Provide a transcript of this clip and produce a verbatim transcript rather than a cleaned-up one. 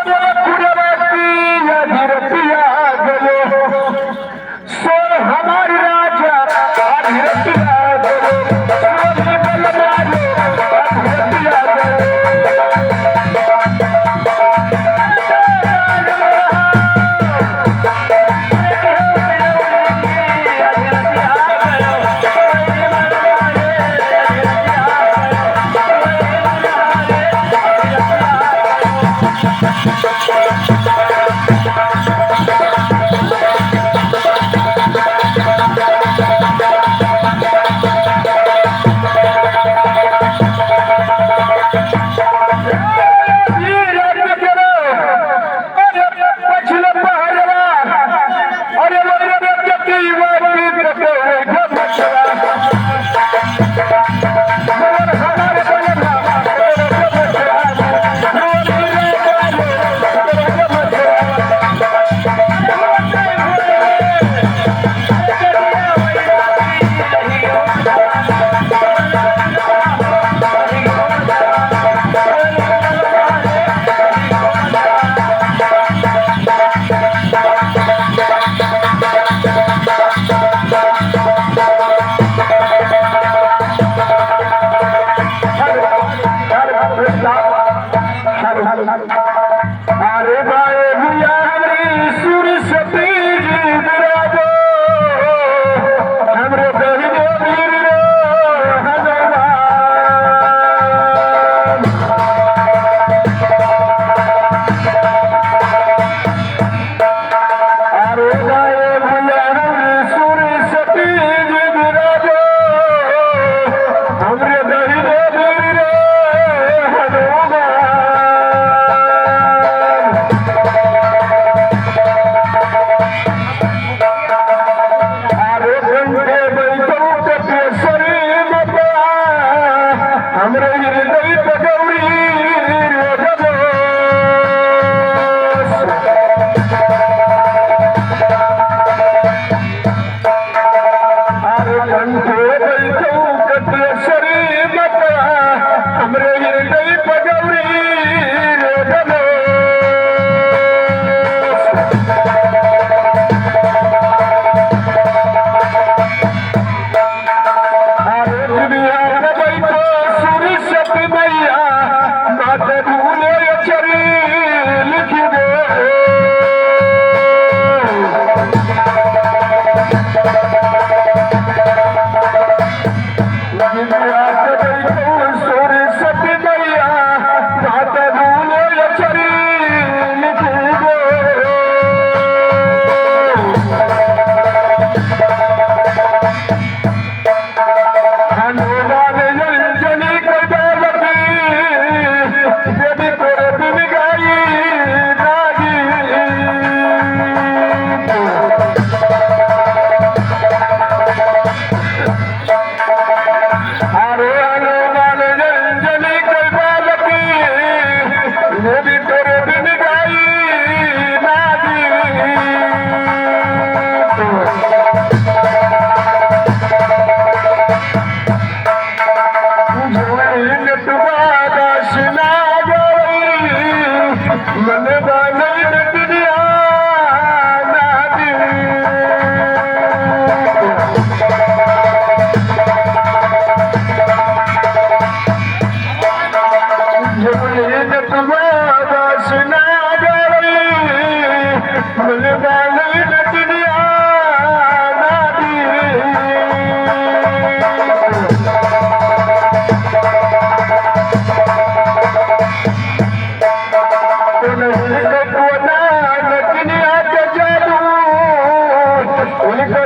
कुरवती अधीरतिया गयो, सोर हमारी राजा अधीरतिया गयो, सोर बलवान अधीरतिया गयो। अरे पछिला पहरवा, अरे वही रे जतिवा पीत के वही घमछवा। अरे बाए भैया हमरी सुर सती जी बिराजो, हमरे दहिने वीर रो हनुमान। अरे बाए भैया हमरी सुर सती जी बिराजो, हमरे दहिने वीर रो हनुमान। अरे कंठे बैठो कटेसरी मता, हमरे हृदय पे गौरी रे गणेश। अरे कंठे बैठो कटेसरी मता, हमरे हृदय पे गौरी रे गणेश। अरे दुनिया में बैठो सुर सत मैया, मात भूले चरी लिख दे। दुनिया में बैठो सुर सत मैया, मात भूले चरी लिख दे। हनुमान अंजनी के बालकी, देवी तोरे बिन गाई ना गीत। अरे हनुमान अंजनी के बालकी, देवी तोरे बिन गाई ना गीत। जोड़ी नटवा दास ना गई, मन बालई नटनिया ना दी। जोड़ी नटवा दास ना गई, मन बालई नटनिया ना दी। उनही के टोना नटनिया के जादू, उनके